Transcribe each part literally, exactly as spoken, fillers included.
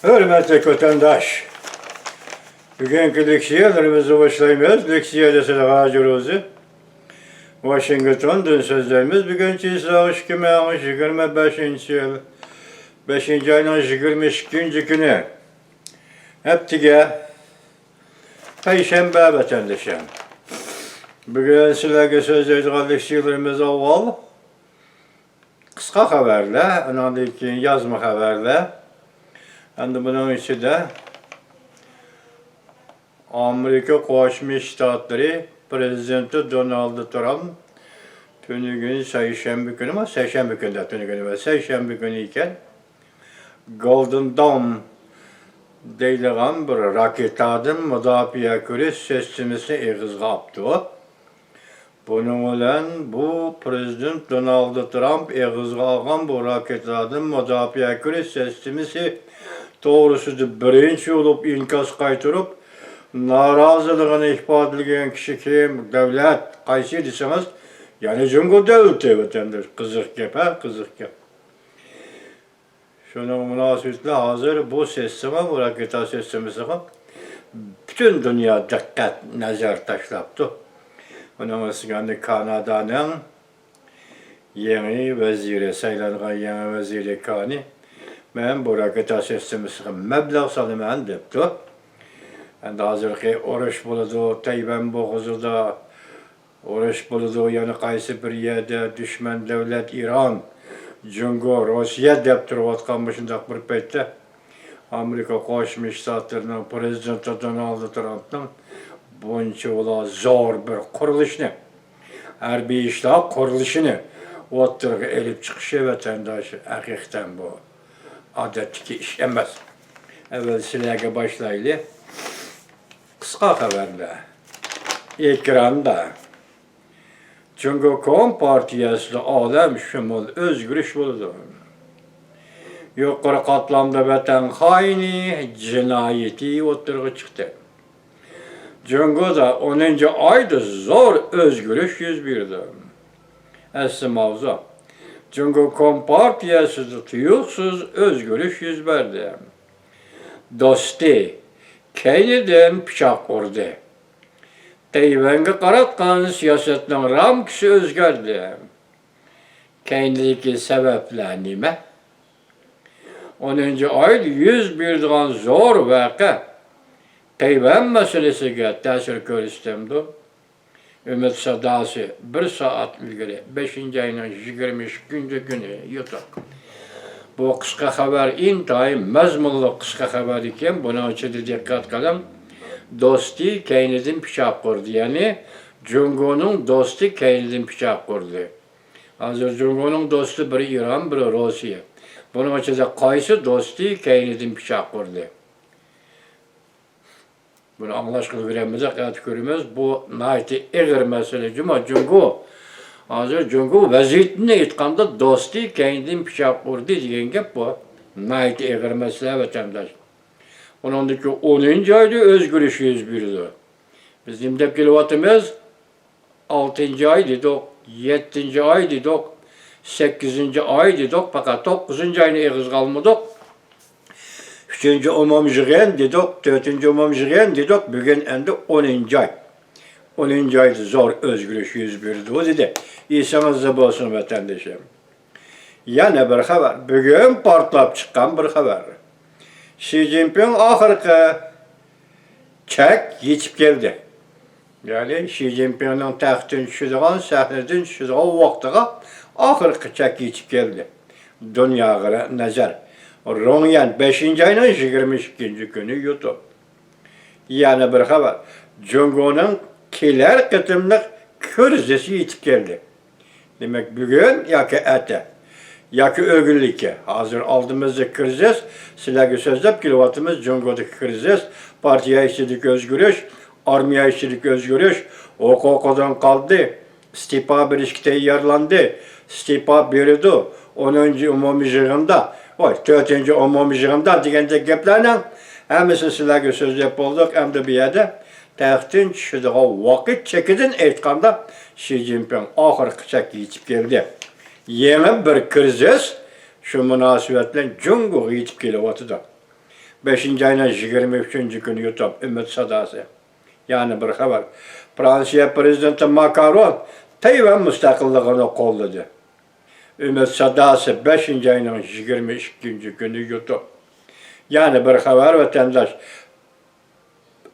ھۆرمەتلىك ۋەتەنداش، بۈگۈنكى لېكسىيەلىرىمىزنى باشلايمىز. لېكسىيەدە سىلەرگە ھاجى روزى، ۋاشىنگتوندىن سۆزلەيمىز. بۈگۈن چىسلاغ ئىككى مىڭ يىگىرمە بەشىنچى يىل، بەشىنچى ئاينىڭ يىگىرمە ئىككىنچى كۈنى، ھەپتىگە پەيشەنبە ۋەتەندىشىم. بۈگۈن سىلەرگە سۆزلەيدىغان لېكسىيەلىرىمىز ئاۋۋال قىسقا خەۋەرلەر، ئۇنىڭدىن كېيىن يازما خەۋەرلەر. ئەمدى بۇنىڭ ئىچىدە ئامېرىكا قوشما شتاتلىرى پرېزىدېنتى دونالد ترامپ تۈنۈگۈن سەيشەنبە كۈنىمۇ، سەيشەنبە كۈنىدە، تۈنۈگۈن ئەمەس، سەيشەنبە كۈنى ئىكەن، گولدېن دوم دەيدىغان بىر راكېتادىن مۇداپىئە كۆرۈش سىستېمىسىنى ئېغىزغا ئاپتۇ. بۇنىڭ بىلەن بۇ پرېزىدېنت دونالد ترامپ ئېغىزغا ئالغان بۇ راكېتادىن مۇداپىئە كۆرۈش سىستېمىسى توغرىسىدا بىرىنچى بولۇپ ئىنكاس قايتۇرۇپ، نارازىلىقىنى ئىپادىلىگەن كىشى كىم، دۆلەت قايسى دېسىڭىز، يەنە جۇڭگو دۆلىتى، ۋەتەنداش. قىزىق گەپ، ھە، قىزىق گەپ. شۇنىڭ مۇناسىۋىتىدە ھازىر بۇ سىستېما، بۇ راكېتا سىستېمىسىغا پۈتۈن دۇنيا دىققەت، نەزەر تاشلاپتۇ. ئۇنىڭ ئۈستىگە ئەمدى كانادانىڭ يېڭى ۋەزىرى، سايلانغان يېڭى ۋەزىرى كانى، مەن بۇ راكېتا سىستېمىسىغا مەبلەغ سالىمەن دەپتۇ. ئەمدى ھازىرقى ئۇرۇش بولىدۇ، تەيۋەن بوغۇزىدا ئۇرۇش بولىدۇ، يەنە قايسى بىر يەردە دۈشمەن دۆلەت ئىران، جۇڭگو، روسىيە دەپ تۇرۇۋاتقان مۇشۇنداق بىر پەيتتە، ئامېرىكا قوشما شتاتلىرىنىڭ پرېزىدېنتى دونالد ترامپنىڭ بۇنچىۋالا زور بىر قۇرۇلۇشنى، ھەربىي ئىشلار قۇرۇلۇشىنى ئوتتۇرىغا ئېلىپ چىقىشى، ۋەتەنداش، ھەقىقەتەن بۇ ئادەتتىكى ئىش ئەمەس. ئەۋۋەل سىلەرگە باشلايلى. قىسقا خەۋەردە، ئېكراندا، جۇڭگو كومپارتىيەسىدە ئالەمشۇمۇل ئۆزگىرىش بولىدۇ. يۇقىرى قاتلامدا ۋەتەن خائىنى جىنايىتى ئوتتۇرىغا چىقتى. جۇڭگودا ئونىنچى ئايدا زور ئۆزگىرىش يۈز بېرىدۇ. ئەسلى ماۋزۇ، جۇڭگو كومپارتىيەسىدە تۇيۇقسىز ئۆزگىرىش يۈز بەردى. دوستى كەينىدىن پىچاق ئۇردى. تەيۋەنگە قاراتقان سىياسەتنىڭ رامكىسى ئۆزگەردى. كەينىدىكى سەۋەبلەر نېمە؟ ئونىنچى ئايدا يۈز بېرىدىغان زور ۋەقە تەيۋەن مەسىلىسىگە تەسىر كۆرسىتەمدۇ؟ ئۈمىد ساداسى، بىر سائەت ئىلگىرى، بەشىنچى ئاينىڭ يىگىرمە ئىككىنچى كۈنى، يوتۇق. بۇ قىسقا خەۋەر ئىنتايىن مەزمۇنلۇق قىسقا خەۋەر ئىكەن، بۇنىڭ ئىچىدە دىققەت قىلىڭ. دوستى كەينىدىن پىچاق ئۇردى، يەنى جۇڭگونىڭ دوستى كەينىدىن پىچاق ئۇردى. ھازىر جۇڭگونىڭ دوستى بىرى ئىران، بىرى روسىيە. بۇنىڭ ئىچىدە قايسى دوستى كەينىدىن پىچاق ئۇردى؟ بۇنى ئاڭلاشقا ئۈلگۈرەلمىسەك، ئەتە كۆرىمىز. بۇ ناھايىتى ئېغىر مەسىلە. جۇما جۇڭگو، ھازىر جۇڭگو ۋەزىيىتىنى ئېيتقاندا، دوستى كەينىدىن پىچاق ئۇردى دېگەن گەپ بۇ. ناھايىتى ئېغىر مەسىلە، ۋەتەنداش. ئۇنىڭدىن كېيىن ئونىنچى ئايدا ئۆزگىرىش يۈز بېرىدۇ. بىز نېمە دەپ كېلىۋاتىمىز؟ ئالتىنچى ئاي دېدۇق، يەتتىنچى ئاي دېدۇق، سەككىزىنچى ئاي دېدۇق، پەقەت توققۇزىنچى ئاينى ئېغىزغا ئالمىدۇق. ئۈچىنچى ئومۇمىي يىغىن دېدۇق، تۆتىنچى ئومۇمىي يىغىن دېدۇق، بۈگۈن ئەمدى ئونىنچى ئاي. ئونىنچى ئايدا زور ئۆزگىرىش يۈز بېرىدۇ دېدى. ئېسىڭىزدە بولسۇن، ۋەتەندىشىم. يەنە بىر خەۋەر، بۈگۈن پارتلاپ چىققان بىر خەۋەر. شى جىنپىڭ ئاخىرقى چەك يېتىپ كەلدى. يەنى شى جىنپىڭنىڭ تەختتىن چۈشىدىغان، سەھنىدىن چۈشىدىغان ۋاقتىغا ئاخىرقى چەك يېتىپ كەلدى. دۇنياغا نەزەر. رۇڭيەن، بەشىنچى ئاينىڭ يىگىرمە ئىككىنچى كۈنى، يوتۇق. يەنە بىر خەۋەر. جۇڭگونىڭ كېلەر قېتىملىق كىرىزىسى يېتىپ كەلدى. دېمەك، بۈگۈن ياكى ئەتە، ياكى ئۆگۈنلۈككە. ھازىر ئالدىمىزدا كىرىزىس، سىلەرگە سۆزلەپ كېلىۋاتىمىز، جۇڭگودىكى كىرىزىس، پارتىيە ئىچىدىكى ئۆزگىرىش، ئارمىيە ئىچىدىكى ئۆزگىرىش، ھوقۇقىدىن قالدى، ئىستېپا بېرىشكە تەييارلاندى، ئىستېپا بېرىدۇ، ئونىنچى ئومۇمىي يىغىندا، ۋاي، تۆتىنچى ئومۇمىي يىغىندا دېگەندەك گەپلەرنىڭ ھەممىسىنى سىلەرگە سۆزلەپ بولدۇق. ئەمدى بۇ يەردە تەختتىن چۈشىدىغان ۋاقىت چېكىدىن ئېيتقاندا، شى جىنپىڭ ئاخىرقى چەككە يېتىپ كەلدى. يېڭى بىر كىرىزىس شۇ مۇناسىۋەت بىلەن جۇڭگوغا يېتىپ كېلىۋاتىدۇ. بەشىنچى ئاينىڭ يىگىرمە ئۈچىنچى كۈنى يۇتۇپ، ئۈمىد ساداسى. يەنە بىر خەۋەر. فرانسىيە پىرېزىدېنتى ماكرون تەيۋەن مۇستەقىللىقىنى قوللىدى. ئۈمىد ساداسى بەشىنچى ئاينىڭ يىگىرمە ئىككىنچى كۈنى يۇتۇپ. يەنە بىر خەۋەر، ۋەتەنداش.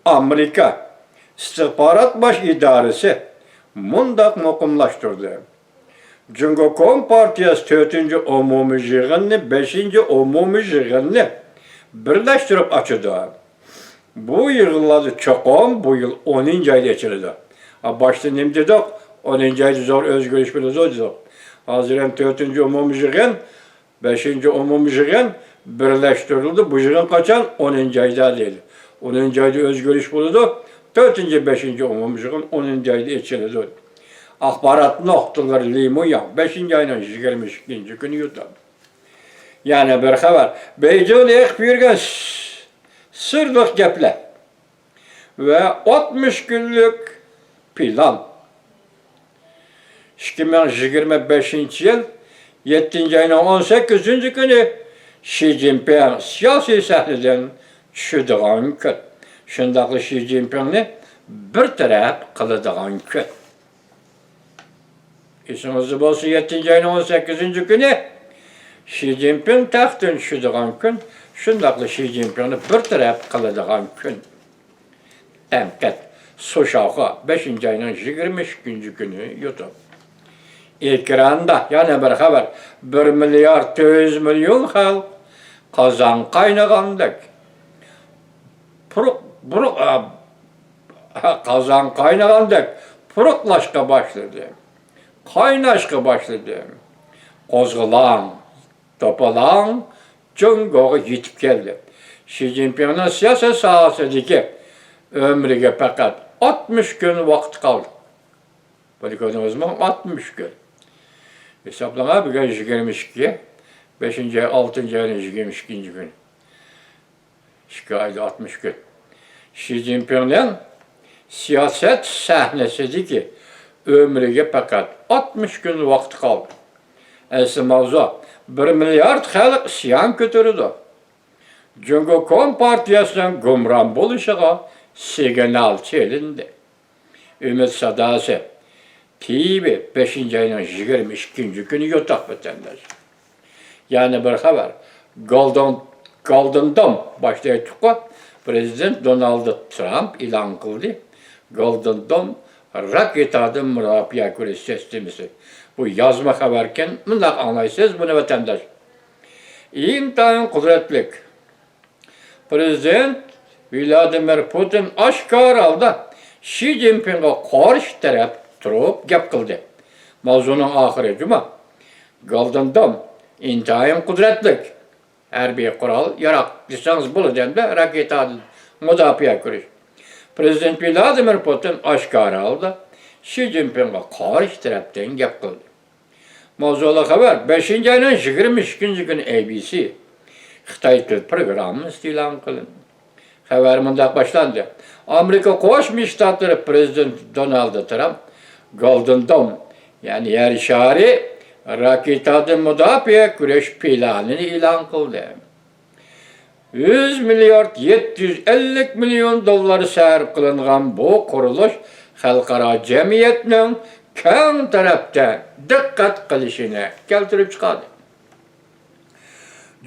ئامېرىكا ئىستىخبارات باش ئىدارىسى مۇنداق مۇقىملاشتۇردى. جۇڭگو كومپارتىيەسى تۆتىنچى ئومۇمىي يىغىننى، بەشىنچى ئومۇمىي يىغىننى بىرلەشتۈرۈپ ئاچىدۇ. بۇ يىغىنلاردا چوقۇم بۇ يىل ئونىنچى ئايدا ئېچىلىدۇ. ھا، باشتا نېمە دېدۇق؟ ئونىنچى ئايدا زور ئۆزگىرىش بولىدۇ دېدۇق. ھازىر ھەم تۆتىنچى ئومۇمىي يىغىن، بەشىنچى ئومۇمىي يىغىن بىرلەشتۈرۈلدى. بۇ يىغىن قاچان؟ ئونىنچى ئايدا دەيدۇ. ئونىنچى ئايدا ئۆزگىرىش بولىدۇ. تۆتىنچى، بەشىنچى ئومۇمىي يىغىن ئونىنچى ئايدا ئېچىلىدۇ. ئاخبارات نۇقتىلىرى لى مۇياڭ بەشىنچى ئاينىڭ يىگىرمە ئىككىنچى كۈنى يۇتۇپ. يەنە بىر خەۋەر. بېيجىڭدا ئېقىپ يۈرگەن سىرلىق گەپلەر ۋە ئاتمىش كۈنلۈك پىلان. ئىككى مىڭ يىگىرمە بەشىنچى يىل يەتتىنچى ئاينىڭ ئون سەككىزىنچى كۈنى شى جىنپىڭ سىياسىي سەھنىدىن چۈشىدىغان كۈن. شۇنداقلا شى جىنپىڭنى بىر تەرەپ قىلىدىغان كۈن. ئېسىڭىزدە بولسا، يەتتىنچى ئاينىڭ ئون سەككىزىنچى كۈنى شى جىنپىڭ تەختتىن چۈشىدىغان كۈن، شۇنداقلا شى جىنپىڭنى بىر تەرەپ قىلىدىغان كۈن. تەنقىد. سۇشاخۇا، بەشىنچى ئاينىڭ يىگىرمە ئىككىنچى كۈنى يۇتۇپ. ئېكراندا يەنە بىر خەۋەر. بىر مىليارد تۆت يۈز مىليون خەلق قازان قاينىغاندەك، پۇرۇق، بۇرۇق، ئا، قازان قاينىغاندەك پۇرۇقلاشقا باشلىدى. قايناشقا باشلىدى. قوزغىلاڭ، توپىلاڭ جۇڭگوغا يېتىپ كەلدى. شى جىنپىڭنىڭ سىياسەت ساھەسىدىكى ئۆمرىگە پەقەت ئاتمىش كۈن ۋاقىت قالدى. بۇنى كۆردىڭىزمۇ؟ ئاتمىش كۈن. ھېسابلاڭا، بۈگۈن يىگىرمە ئىككى، بەشىنچى ئاي، ئالتىنچى ئاينىڭ يىگىرمە ئىككىنچى كۈنى. ئىككى ئايدا ئاتمىش كۈن. شى جىنپىڭنىڭ سىياسەت سەھنىسىدىكى ئۆمرىگە پەقەت ئاتمىش كۈن ۋاقتى قالدى. ئەسلى ماۋزۇ، بىر مىليارد خەلق ئىسيان كۆتۈرىدۇ. جۇڭگو كومپارتىيەسىنىڭ گۇمران بولۇشىغا سىگنال چېلىندى. ئۈمىد ساداسى. تىۋى، بەشىنچى ئاينىڭ يىگىرمە ئىككىنچى كۈنى يوتاق ۋەتەنداش. يەنە بىر خەۋەر. گولدېن، گولدېن دوم، باشتا ئېيتتۇققۇ، پىرېزىدېنت دونالد ترامپ ئېلان قىلدى. گولدېن دوم راكېتادىن مۇداپىئە كۆرۈش سىستېمىسى. بۇ يازما خەۋەركەن، مۇنداق ئاڭلايسىز بۇنى ۋەتەنداش. ئىنتايىن قۇدرەتلىك. پىرېزىدېنت ۋلادىمىر پۇتىن ئاشكارا ھالدا شى جىنپىڭغا قارشى تەرەپ تۇرۇپ گەپ قىلدى. ماۋزۇنىڭ ئاخىرى جۇما. گولدېن دوم ئىنتايىن قۇدرەتلىك ھەربىي قورال، ياراق دېسەڭىز بولىدۇ ئەمدى، راكېتادىن مۇداپىئە كۆرۈش. پىرېزىدېنت ۋلادىمىر پۇتىن ئاشكارا ھالدا شى جىنپىڭغا قارشى تەرەپتىن گەپ قىلدى. ماۋزۇلۇق خەۋەر، بەشىنچى ئاينىڭ يىگىرمە ئىككىنچى كۈنى ئەي بىي سى خىتاي تىل پروگراممىسىدا ئېلان قىلىندى. خەۋەر مۇنداق باشلاندى. ئامېرىكا قوشما شتاتلىرى پىرېزىدېنتى دونالد ترامپ گولدېن دوم، يەنى يەر شارى راكېتادىن مۇداپىئە كۈرەش پىلانىنى ئېلان قىلدى. يۈز مىليارد يەتتە يۈز ئەللىك مىليون دوللار سەرپ قىلىنغان بۇ قۇرۇلۇش خەلقئارا جەمئىيەتنىڭ كەڭ تەرەپتە دىققەت قىلىشىنى كەلتۈرۈپ چىقاردى.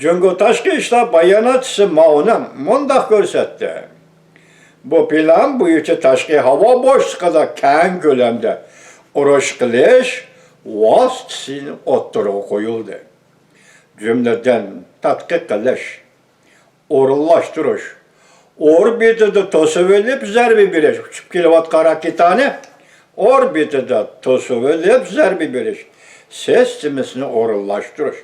جۇڭگو تاشقى ئىشلار باياناتچىسى ماۋنىڭ مۇنداق كۆرسەتتى. بۇ پىلان بويىچە تاشقى ھاۋا بوشلۇقىدا كەڭ كۆلەمدە ئۇرۇش قىلىش ۋاسىتىسى ئوتتۇرىغا قويۇلدى. جۈملىدىن تەتقىق قىلىش، ئورۇنلاشتۇرۇش، ئوربىتىدا توسۇۋېلىپ زەربە بېرىش، ئۇچۇپ كېلىۋاتقان راكېتانى ئوربىتىدا توسۇۋېلىپ زەربە بېرىش سىستېمىسىنى ئورۇنلاشتۇرۇش،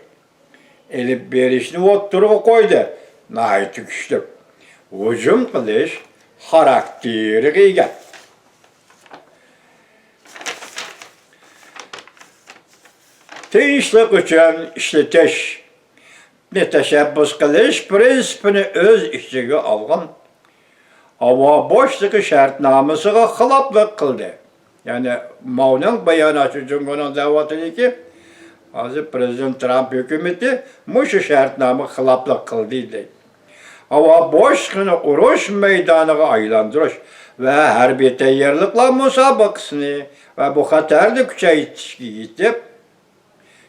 ئېلىپ بېرىشنى ئوتتۇرىغا قويدى. ناھايىتى كۈچلۈك ھۇجۇم قىلىش خاراكتېرىغا ئىگە. تىنچلىق ئۈچۈن ئىشلىتىشنى تەشەببۇس قىلىش پىرىنسىپىنى ئۆز ئىچىگە ئالغان ھاۋا بوشلۇقى شەرتنامىسىغا خىلاپلىق قىلدى. يەنى ماۋنىڭ باياناتى جۇڭگونىڭ دەۋاتىدىكى، ھازىر پىرېزىدېنت ترامپ ھۆكۈمىتى مۇشۇ شەرتنامىغا خىلاپلىق قىلدى دەيدۇ. ھاۋا بوشلۇقىنى ئۇرۇش مەيدانىغا ئايلاندۇرۇش ۋە ھەربىي تەييارلىقلار مۇسابىقىسىنى ۋە بۇ خەتەرنى كۈچەيتىشكە يېتىپ،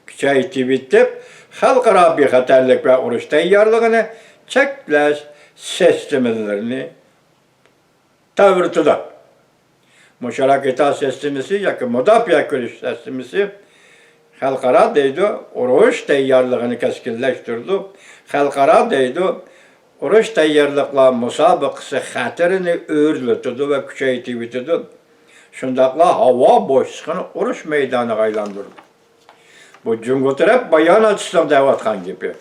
كۈچەيتىۋېتىپ، خەلقئارا بىخەتەرلىك ۋە ئۇرۇش تەييارلىقىنى چەكلەش سىستېمىلىرىنى تەۋرىتىدۇ. مۇشۇ راكېتا سىستېمىسى ياكى مۇداپىئە كۈرەش سىستېمىسى خەلقئارا دەيدۇ، ئۇرۇش تەييارلىقىنى كەسكىنلەشتۈرىدۇ. خەلقئارا دەيدۇ، ئۇرۇش تەييارلىقلار مۇسابىقىسى خەتىرىنى ئۆرلىتىدۇ ۋە كۈچەيتىۋېتىدۇ. شۇنداقلا ھاۋا بوشلۇقىنى ئۇرۇش مەيدانىغا ئايلاندۇرىدۇ. بۇ جۇڭگو تەرەپ باياناتچىسىنىڭ دەۋاتقان گېپى.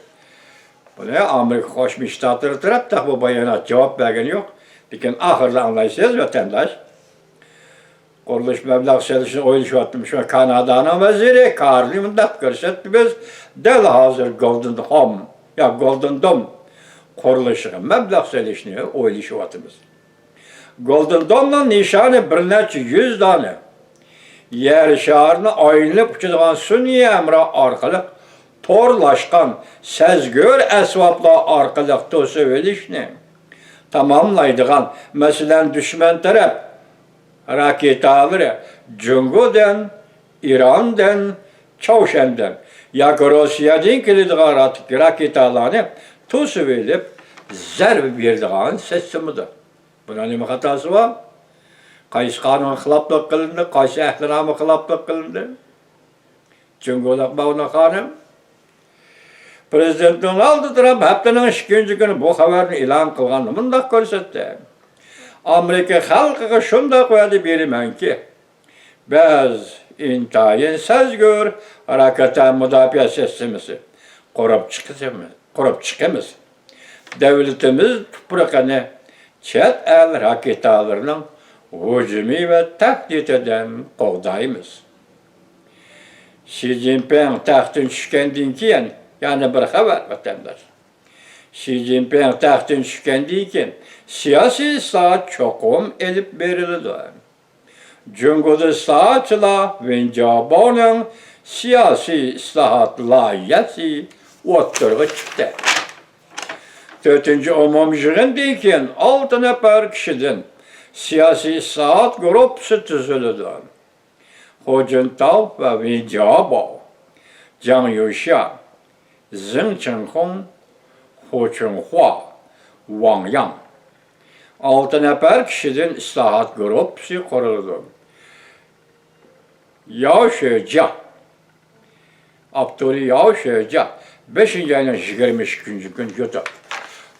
بۇنى ئامېرىكا قوشما شتاتلىرى تەرەپ تېخى بۇ بايانات جاۋاب بەرگىنى يوق. لېكىن ئاخىرىدا ئاڭلايسىز، ۋەتەنداش. قۇرۇلۇش مەبلەغ سېلىشنى ئويلىشىۋاتىمىز. شۇ كانادانىڭ ۋەزىرى كارلى مۇنداق كۆرسەتتى، بىز دەل ھازىر گولدېن خوم يا گولدېن دوم قۇرۇلۇشىغا مەبلەغ سېلىشنى ئويلىشىۋاتىمىز. گولدېن دومنىڭ نىشانى بىر نەچچە يۈز دانە يەر شارىنى ئايلىنىپ ئۇچىدىغان سۈنئىي ھەمراھ ئارقىلىق تورلاشقان سەزگۈر ئەسۋابلار ئارقىلىق توسۇۋېلىشنى تاماملايدىغان، مەسىلەن، دۈشمەن تەرەپ راكېتالىرى جۇڭگودىن، ئىراندىن، چاۋشيەندىن ياكى روسىيەدىن كېلىدىغان را-، راكېتالارنى توسۇۋېلىپ، زەربە بېرىدىغان سىستېمىدۇر. بۇنىڭ نېمە خاتاسى بار؟ قايسى قانۇنغا خىلاپلىق قىلىندى؟ قايسى ئەھدىنامىغا خىلاپلىق قىلىندى؟ جۇڭگولۇق ماۋۇنىڭ خانىم. پرېزىدېنت دونالد ترامپ ھەپتىنىڭ ئىككىنچى كۈنى بۇ خەۋەرنى ئېلان قىلغاندا مۇنداق كۆرسەتتى: ئامېرىكا خەلقىگە شۇنداق ۋەدە بېرىمەنكى، بىز ئىنتايىن سەزگۈر راكېتا مۇداپىئە سىستېمىسى قۇرۇپ چىقىمىز، قۇرۇپ چىقىمىز. دۆلىتىمىز تۇپرىقىنى چەت ئەل راكېتالىرىنىڭ ھۇجۇمى ۋە تەھدىتىدىن قوغدايمىز. شى جىنپىڭ تەختتىن چۈشكەندىن كېيىن، يەنە بىر خەۋەر، ۋەتەنداش. شى جىنپىڭ تەختتىن چۈشكەندىن كېيىن سىياسىي ئىسلاھات چوقۇم ئېلىپ بېرىلىدۇ. جۇڭگودا ئىسلاھاتچىلار ۋېن جياباۋنىڭ سىياسىي ئىسلاھات لايىھەسى ئوتتۇرىغا چىقتى. تۆتىنچى ئومۇميىغىندىن كېيىن ئالتە نەپەر كىشىدىن سىياسىي ئىسلاھات گۇرۇپپىسى تۈزۈلىدۇ. خۇ جىنتاۋ ۋە ۋېن جياباۋ، جاڭ يۇشيا، زېڭ چىڭخۇڭ، خۇ چىڭخۇا، ۋاڭ ياڭ. ئالتە نەپەر كىشىدىن ئىسلاھات گۇرۇپپىسى قۇرۇلىدۇ. ياۋ شۆجيا. ئاپتورى ياۋ شۆجيا. بەشىنچى ئاينىڭ يىگىرمە ئىككىنچى كۈنى يۇتۇپ.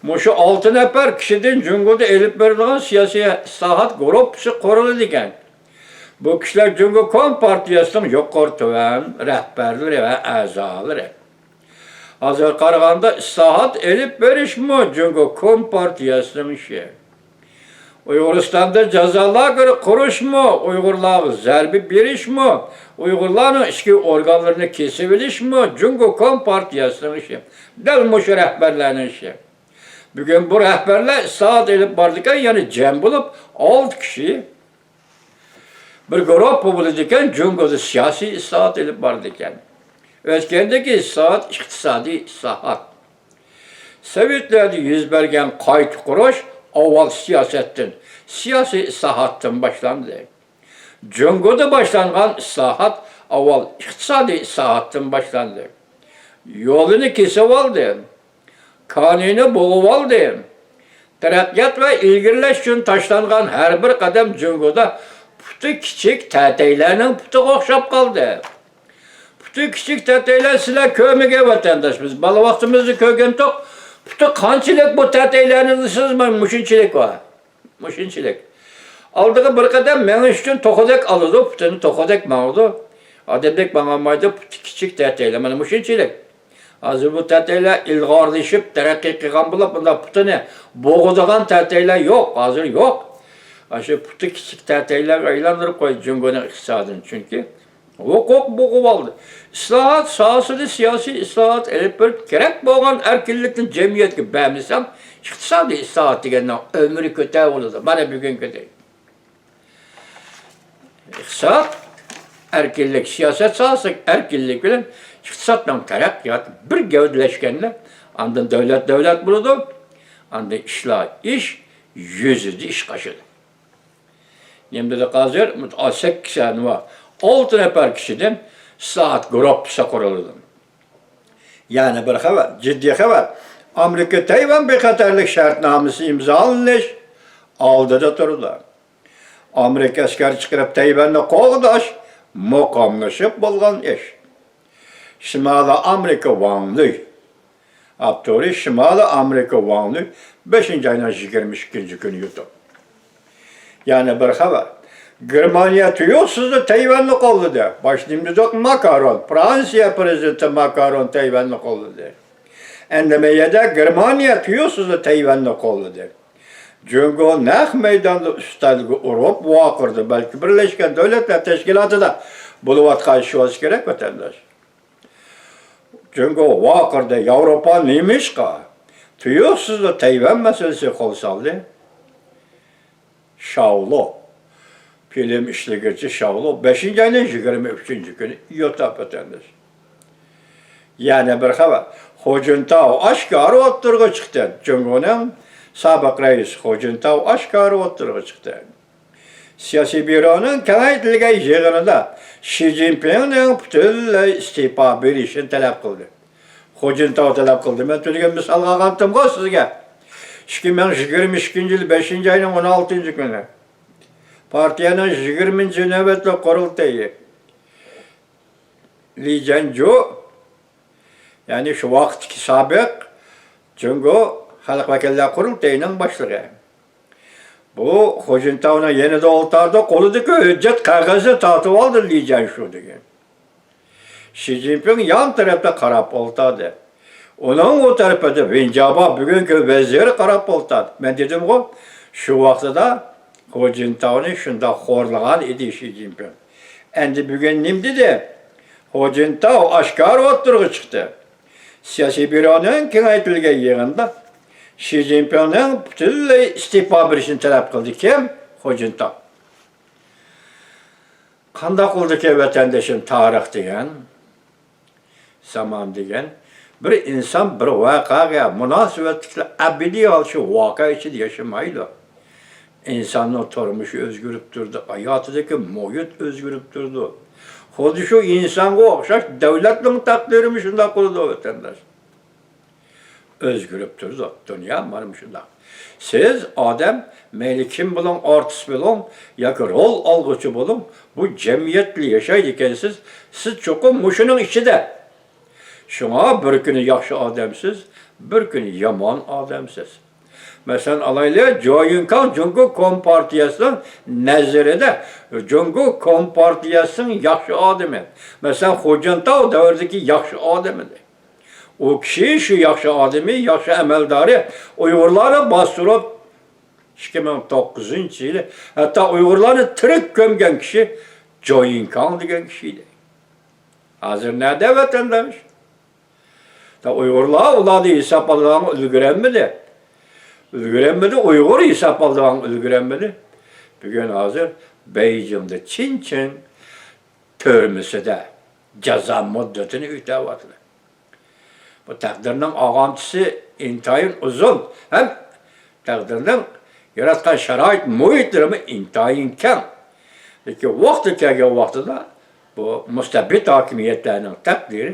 مۇشۇ ئالتە نەپەر كىشىدىن جۇڭگودا ئېلىپ بېرىلىدىغان سىياسىي ئىسلاھات گۇرۇپپىسى قۇرۇلىدىكەن. بۇ كىشىلەر جۇڭگو كومپارتىيەسىنىڭ يۇقىرى تۆۋەن رەھبەرلىرى ۋە ئەزالىرى. ھازىرغا قارىغاندا، ئىسلاھات ئېلىپ بېرىشمۇ جۇڭگو كومپارتىيەسىنىڭ ئىشى. ئۇيغۇرىستاندا جازا لاگېرى قۇرۇشمۇ، ئۇيغۇرلارغا زەربە بېرىشمۇ، ئۇيغۇرلارنىڭ ئىچكى ئورگانلىرىنى كېسىۋېلىشمۇ جۇڭگو كومپارتىيەسىنىڭ ئىشى. دەل مۇشۇ رەھبەرلەرنىڭ ئىشى. بۈگۈن بۇ رەھبەرلەر ئىسلاھات ئېلىپ بارىدىكەن، يەنى جەم بولۇپ ئالتە كىشى بىر گۇرۇپپا بولىدىكەن، جۇڭگودا سىياسىي ئىسلاھات ئېلىپ بارىدىكەن. ئۆتكەندىكى ئىسلاھات ئىقتىسادىي ئىسلاھات. سوۋېتلەردە يۈز بەرگەن قايتا قۇرۇش ئاۋۋال سىياسەتتىن، سىياسىي ئىسلاھاتتىن باشلاندى. جۇڭگودا باشلانغان ئىسلاھات ئاۋۋال ئىقتىسادىي ئىسلاھاتتىن باشلاندى. يولىنى كېسىۋالدى. كانىيىنى بوغۇۋالدى. تەرەققىيات ۋە ئىلگىرىلەش ئۈچۈن تاشلانغان ھەر بىر قەدەم جۇڭگودا پۇتى كىچىك تەتەيلەرنىڭ پۇتىغا ئوخشاپ قالدى. پۇتى كىچىك تەتەيلەر سىلەر كۆرمىگەن، ۋەتەنداش، بىز بالا ۋاقتىمىزدا كۆرگەنتۇق. پۇتى قانچىلىك بۇ تەتەيلەرنىڭ دېسىڭىز، مانا مۇشۇنچىلىك بار. مۇشۇنچىلىك. ئالدىغا بىر قەدەم مېڭىش ئۈچۈن توخۇدەك ئالىدۇ، پۇتىنى توخۇدەك ماڭىدۇ. ئادەمدەك ماڭالمايدۇ، پۇتى كىچىك تەتەيلەر. مانا مۇشۇنچىلىك. ھازىر بۇ تەتەيلەر ئىلغارلىشىپ، تەرەققىي قىلغان بولۇپ، بۇنداق پۇتىنى بوغىدىغان تەتەيلەر يوق، ھازىر يوق. ئاشۇ پۇتى كىچىك تەتەيلەرگە ئايلاندۇرۇپ قويدى جۇڭگونىڭ ئىقتىسادىنى. چۈنكى ھوقۇق بوغۇۋالدى. ئىسلاھات ساھەسىدە سىياسىي ئىسلاھات ئېلىپ بېرىپ، كېرەك بولغان ئەركىنلىكنى جەمئىيەتكە بەرمىسەم، ئىقتىسادىي ئىسلاھات دېگەننىڭ ئۆمرى كۆتەر بولىدۇ. مانا بۈگۈنكىدەك. ئىقتىساد، ئەركىنلىك، سىياسەت ساھەسىدىكى ئەركىنلىك بىلەن ئىقتىسادنىڭ تەرەققىياتى بىر گەۋدىلەشكەندە، ئاندىن دۆلەت دۆلەت بولىدۇ. ئاندىن ئىشلار ئىش يۈزىدە ئىشقا ئاشىدۇ. نېمە دېدۇق ھازىر؟ سەككىز سانى بار. ئالتە نەپەر كىشىدىن ئىسلاھات گۇرۇپپىسى قۇرۇلىدۇ. يەنە بىر خەۋەر، جىددىي خەۋەر. ئامېرىكا تەيۋەن بىخەتەرلىك شەرتنامىسى ئىمزالىنىش ئالدىدا تۇرىدۇ. ئامېرىكا ئەسكەر چىقىرىپ تەيۋەننى قوغداش مۇقىملىشىپ بولغان ئىش. شىمالىي ئامېرىكا ۋاڭ لۈي. ئاپتورى شىمالىي ئامېرىكا ۋاڭ لۈي، بەشىنچى ئاينىڭ يىگىرمە ئىككىنچى كۈنى يۇتۇپ. يەنە بىر خەۋەر. گېرمانىيە تۇيۇقسىزلا تەيۋەننى قوللىدى. باشتا نېمە دېدۇق؟ ماكرون، فرانسىيە پىرېزىدېنتى ماكرون تەيۋەننى قوللىدى. ئەندى مەيەدە گېرمانىيە تۇيۇقسىزلا تەيۋەننى قوللىدى. جۇڭگو نەق مەيداندا ئۈستەلگە ئۇرۇپ ۋارقىرىدى. بەلكى بىرلەشكەن دۆلەتلەر تەشكىلاتىدا بولۇۋاتقان ئىش بولسا كېرەك، ۋەتەنداش. جۇڭگو ۋارقىرىدى، ياۋروپا نېمىشقا تۇيۇقسىزلا تەيۋەن مەسىلىسىگە قول سالدى؟ شاۋلۇ، فىلىم ئىشلىگۈچى شاۋلۇ بەشىنچى ئاينىڭ يىگىرمە ئۈچىنچى كۈنى يوتاپ ئۆتەمدىش. يەنە بىر خەۋەر. خۇجىنتاۋ ئاشكارا ئوتتۇرىغا چىقتى. جۇڭگونىڭ سابىق رەئىسى خۇجىنتاۋ ئاشكارا ئوتتۇرىغا چىقتى. سىياسىي بيۇرونىڭ كېڭەيتىلگەن يىغىنىدا شى جىنپىڭنىڭ پۈتۈنلەي ئىستېپا بېرىشىنى تەلەپ قىلدى. خۇجىنتاۋ تەلەپ قىلدى. مەن تۈنۈگۈن مىسالغا ئالغانتىمغۇ سىزگە. ئىككى مىڭ يىگىرمە ئىككىنچى يىل بەشىنچى ئاينىڭ ئون ئالتىنچى كۈنى پارتىيەنىڭ يىگىرمىنچى نۆۋەتلىك قۇرۇلتىيى لى جيەنجۇ، يەنى شۇ ۋاقىتتىكى سابىق جۇڭگو خەلق ۋەكىللەر قۇرۇلتىيىنىڭ باشلىقى، بۇ خۇجىنتاۋنىڭ يېنىدا ئولتۇردى، قولىدىكى ھۆججەت قەغەزنى تارتىۋالدى لى جيەنجۇ دېگەن. شى جىنپىڭ يان تەرەپتە قاراپ ئولتۇردى. ئۇنىڭ ئۇ تەرىپىدە ۋېن جياباۋ، بۈگۈنكى ۋەزىر، قاراپ ئولتۇردى. مەن دېدىمغۇ، شۇ ۋاقتىدا خۇجىنتاۋنى شۇنداق خورلىغان ئىدى شى جىنپىڭ. ئەمدى بۈگۈن نېمە دېدى؟ خۇجىنتاۋ ئاشكارا ئوتتۇرىغا چىقتى. سىياسىي بيۇرونىڭ كېڭەيتىلگەن يىغىنىدا شى جىنپىڭنىڭ پۈتۈنلەي ئىستېپا بېرىشىنى تەلەپ قىلدى. كىم؟ خۇجىنتاۋ. قانداق بولىدىكەن ۋەتەندىشىم، تارىخ دېگەن، زامان دېگەن، بىر ئىنسان بىر ۋەقەگە مۇناسىۋەتلىكلا ئەبەدىي ھال شۇ ۋەقە ئىچىدە ياشىمايدۇ. ئىنساننىڭ تۇرمۇشى ئۆزگىرىپ تۇرىدۇ، ھاياتىدىكى مۇھىت ئۆزگىرىپ تۇرىدۇ. خۇددى شۇ ئىنسانغا ئوخشاش دۆلەتنىڭ تەقدىرىمۇ شۇنداق بولىدۇ، ۋەتەنداش. ئۆزگىرىپ تۇرىدۇ. دۇنيا مانا مۇشۇنداق. سىز ئادەم، مەيلى كىم بولۇڭ، ئارتىس بولۇڭ ياكى رول ئالغۇچى بولۇڭ، بۇ جەمئىيەتتە ياشايدىكەنسىز. سىز چوقۇم مۇشۇنىڭ ئىچىدە. شۇڭا بىر كۈنى ياخشى ئادەمسىز، بىر كۈنى يامان ئادەمسىز. مەسىلەن ئالايلى، جو يۈنكاڭ جۇڭگو كومپارتىيەسىنىڭ نەزىرىدە جۇڭگو كومپارتىيەسىنىڭ ياخشى ئادىمى. مەسىلەن خۇجىنتاۋ دەۋرىدىكى ياخشى ئادەم ئىدى. ئۇ كىشى، شۇ ياخشى ئادىمى، ياخشى ئەمەلدارى ئۇيغۇرلارنى باستۇرۇپ، ئىككى مىڭ توققۇزىنچى يىلى ھەتتا ئۇيغۇرلارنى تىرىك كۆمگەن كىشى جو يىنكاڭ دېگەن كىشى ئىدى. ھازىر نەدە ۋەتەنداش؟ دا ئۇيغۇرلار ئۇلارنى ھېساب ئالىدىغانغا ئۈلگۈرەلمىدى. ئۈلگۈرەلمىدى، ئۇيغۇر ھېساب ئالىدىغانغا ئۈلگۈرەلمىدى. بۈگۈن ھازىر بېيجىڭدا چىنچىڭ تۈرمىسىدە جازا مۇددىتىنى ئۆتەۋاتىدۇ. بۇ تەقدىرنىڭ ئاغامچىسى ئىنتايىن ئۇزۇن ھەم تەقدىرنىڭ ياراتقان شارائىت مۇھىتلىرىمۇ ئىنتايىن كەڭ. لېكىن ۋاقتى كەلگەن ۋاقتىدا بۇ مۇستەبىت ھاكىمىيەتلەرنىڭ تەقدىرى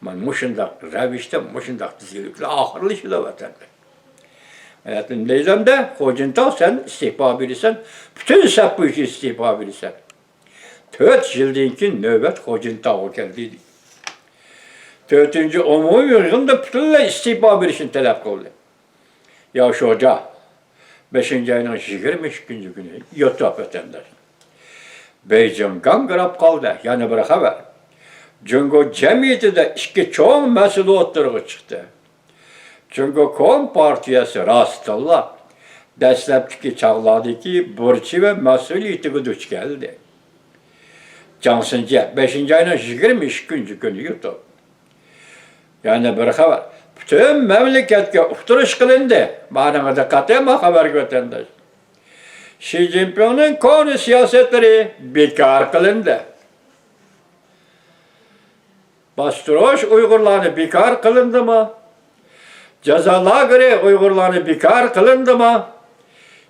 مانا مۇشۇنداق رەۋىشتە، مۇشۇنداق تىزگىنلىك بىلەن ئاخىرلىشىدۇ، ۋەتەندە. دەيدىمدە، خۇجىنتاۋ، سەن ئىستېپا بېرىسەن، پۈتۈن سەپ بويىچە ئىستېپا بېرىسەن. تۆت يىلدىن كېيىن نۆۋەت خۇجىنتاۋغا كەلدى. تۆتىنچى ئومۇمىي يىغىندا پۈتۈنلەي ئىستېپا بېرىشنى تەلەپ قىلدى. ياۋ شوجيا بەشىنچى ئاينىڭ يىگىرمە ئىككىنچى كۈنى يوتاپ ۋەتەنداش. بېيجىڭ گاڭگىراپ قالدى. يەنە بىر خەۋەر. جۇڭگو جەمئىيىتىدە ئىككى چوڭ مەسىلە ئوتتۇرىغا چىقتى. جۇڭگو كومپارتىيەسى راستتىنلا دەسلەپتىكى چاغلاردىكى بۇرچى ۋە مەسئۇلىيىتىگە دۇچ كەلدى. جاڭ سىنجيە بەشىنچى ئاينىڭ يىگىرمە ئىككىنچى كۈنى يۇتۇپ. يەنە بىر خەۋەر. پۈتۈن مەملىكەتكە ئۇقتۇرۇش قىلىندى. بارىڭىز دىققەت قىلىڭ، خەۋەرگە ۋەتەنداش. شى جىنپىڭنىڭ كونا سىياسەتلىرى بىكار قىلىندى. باستۇرۇش ئۇيغۇرلارنى بىكار قىلىندىمۇ؟ جازا لاگېرى ئۇيغۇرلارنى بىكار قىلىندىمۇ؟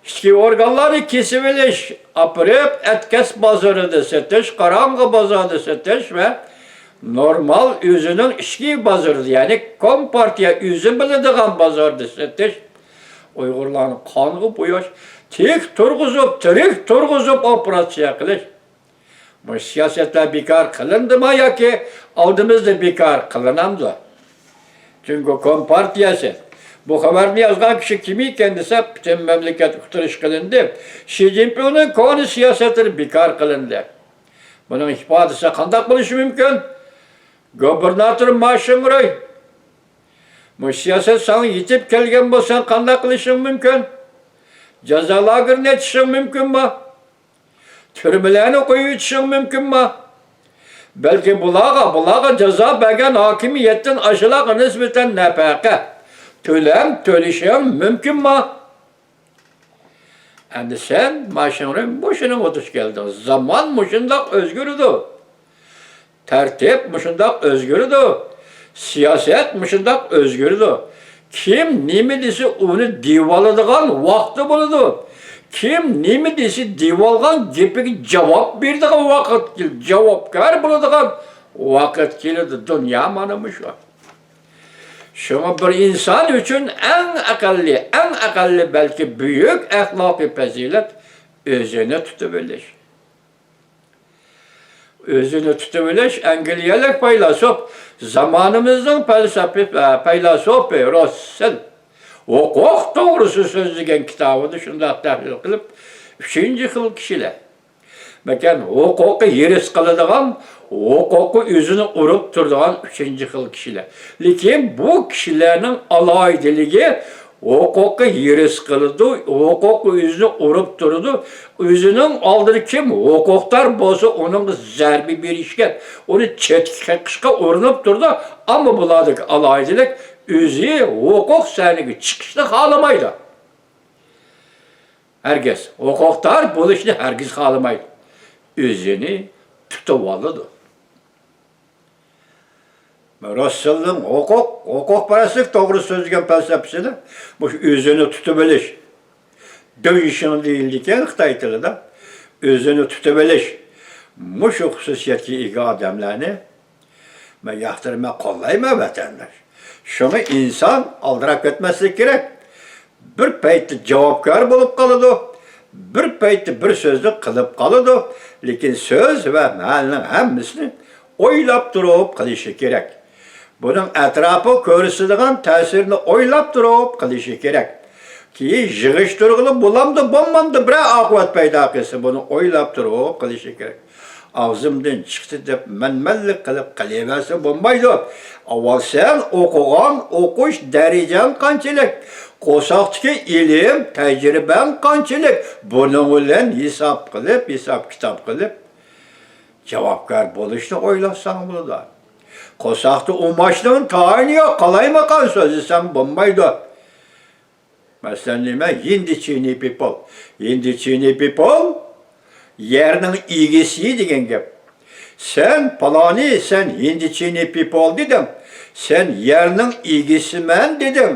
ئىچكى ئورگانلارنى كېسىۋېلىش، ئاپىرىپ ئەتكەس بازىرىدا سېتىش، قاراڭغۇ بازاردا سېتىش ۋە نورمال ئۆزىنىڭ ئىچكى بازىرىدا، يەنى كومپارتىيە ئۆزى بىلىدىغان بازاردا سېتىش، ئۇيغۇرلارنى قانغا بوياش، تىك تۇرغۇزۇپ، تىرىك تۇرغۇزۇپ ئوپېراتسىيە قىلىش. مۇشۇ سىياسەتلەر بىكار قىلىندىمۇ ياكى ئالدىمىزدا بىكار قىلىنامدۇ؟ جۇڭگو كومپارتىيەسى. بۇ خەۋەرنى يازغان كىشى كىم ئىكەن دېسە، پۈتۈن مەملىكەت ئۇقتۇرۇش قىلىندى. شى جىنپىڭنىڭ كونا سىياسەتلىرى بىكار قىلىندى. بۇنىڭ ئىپادىسى قانداق بولۇشى مۇمكىن؟ گوبىرناتور ما شىڭرۇي، مۇشۇ سىياسەت ساڭا يېتىپ كەلگەن بولسا، قانداق قىلىشىڭ مۇمكىن؟ جازا لاگېرىنى ئېچىشىڭ مۇمكىنمۇ؟ تۈرمىلەرنى قويۇۋېتىشىڭ مۇمكىنمۇ؟ بەلكى بۇلارغا، بۇلارغا جازا بەرگەن ھاكىمىيەتتىن ئاشۇلارغا نىسبەتەن نەپەقە تۆلەم تۆلىشىڭ مۇمكىنمۇ؟ ئەمدى سەن، ما شىڭرۇي، مۇشۇنىڭغا دۇچ كەلدىڭ. زامان مۇشۇنداق ئۆزگىرىدۇ. تەرتىپ مۇشۇنداق ئۆزگىرىدۇ. سىياسەت مۇشۇنداق ئۆزگىرىدۇ. كىم نېمە دېسە، ئۇنى دېيىۋالىدىغان ۋاقتى بولىدۇ. كىم نېمە دېسە، دېيىۋالغان گېپىگە جاۋاب بېرىدىغان ۋاقىت كېلىدۇ. جاۋابكار بولىدىغان ۋاقىت كېلىدۇ. دۇنيا مانا مۇشۇ. شۇڭا بىر ئىنسان ئۈچۈن ئەڭ ئەقەللىي، ئەڭ ئەقەللىي بەلكى بۈيۈك ئەخلاقىي پەزىلەت ئۆزىنى تۇتۇۋېلىش. ئۆزىنى تۇتۇۋېلىش. ئەنگلىيەلىك پەيلاسوپ، زامانىمىزنىڭ پەلسەپە، پەيلاسوپى روسسېل ھوقۇق توغرىسىدا سۆزلىگەن كىتابىدا شۇنداق تەھلىل قىلىپ، ئۈچىنچى خىل كىشىلەر. مەكەن ھوقۇققا ھېرىس قىلىدىغان، ھوقۇققا ئۆزىنى ئۇرۇپ تۇرىدىغان ئۈچىنچى خىل كىشىلەر. لېكىن بۇ كىشىلەرنىڭ ئالاھىدىلىكى، ھوقۇققا ھېرىس قىلىدۇ، ھوقۇققا ئۆزىنى ئۇرۇپ تۇرىدۇ. ئۆزىنىڭ ئالدىدا كىم ھوقۇقدار بولسا، ئۇنىڭغا زەربە بېرىشكە، ئۇنى چەتكە قېقىشقا ئۇرۇنۇپ تۇرىدۇ. ئەمما بۇلاردىكى ئالاھىدىلىك، ئۆزى ھوقۇق سەھنىگە چىقىشنى خالىمايدۇ. ھەرگىز ھوقۇقدار بولۇشنى ھەرگىز خالىمايدۇ. ئۆزىنى تۇتۇۋالىدۇ. روسسېلنىڭ ھوقۇق، ھوقۇقپەرەسلىك توغرىسىدا سۆزلىگەن پەلسەپىسىدە مۇشۇ ئۆزىنى تۇتۇۋېلىش، دۆيشىڭ دېيىلىدىكەن خىتاي تىلىدا، ئۆزىنى تۇتۇۋېلىش، مۇشۇ خۇسۇسىيەتكە ئىگە ئادەملەرنى مەن ياقتۇرىمەن، قوللايمەن، ۋەتەنداش. شۇڭا ئىنسان ئالدىراپ كەتمەسلىك كېرەك. بىر پەيتتە جاۋابكار بولۇپ قالىدۇ، بىر پەيتتە بىر سۆزنى قىلىپ قالىدۇ. لېكىن سۆز ۋە مەنىنىڭ ھەممىسىنى ئويلاپ تۇرۇپ قىلىشى كېرەك. بۇنىڭ ئەتراپىغا كۆرسىتىدىغان تەسىرنى ئويلاپ تۇرۇپ قىلىشى كېرەك. كېيىن يىغىشتۇرغىلى بولامدۇ، بولمامدۇ، بىرەر ئاقىۋەت پەيدا قىلسا، بۇنى ئويلاپ تۇرۇپ قىلىشى كېرەك. ئاغزىمدىن چىقتى دەپ مەنمەنلىك قىلىپ قېلىۋەرسە بولمايدۇ. ئاۋۋال سەن ئوقۇغان، ئوقۇش دەرىجەڭ قانچىلىك؟ قورساقتىكى ئىلىم، تەجرىبەڭ قانچىلىك؟ بۇنىڭ بىلەن ھېساب قىلىپ، ھېساب-كىتاب قىلىپ، جاۋابكار بولۇشنى ئويلاشساڭ بولىدۇ. قورساقتا ئۇماچنىڭ تايىنى يوق، قالايمىقان سۆزلىسەڭ بولمايدۇ. مەسىلەن، نېمە؟ ھىندىچىنى پىپول. ھىندىچىنى پىپول، يەرنىڭ ئىگىسى دېگەن گەپ. سەن پالانى، سەن ھىندىچىنى پىپول دېدىڭ. سەن يەرنىڭ ئىگىسىمەن دېدىڭ.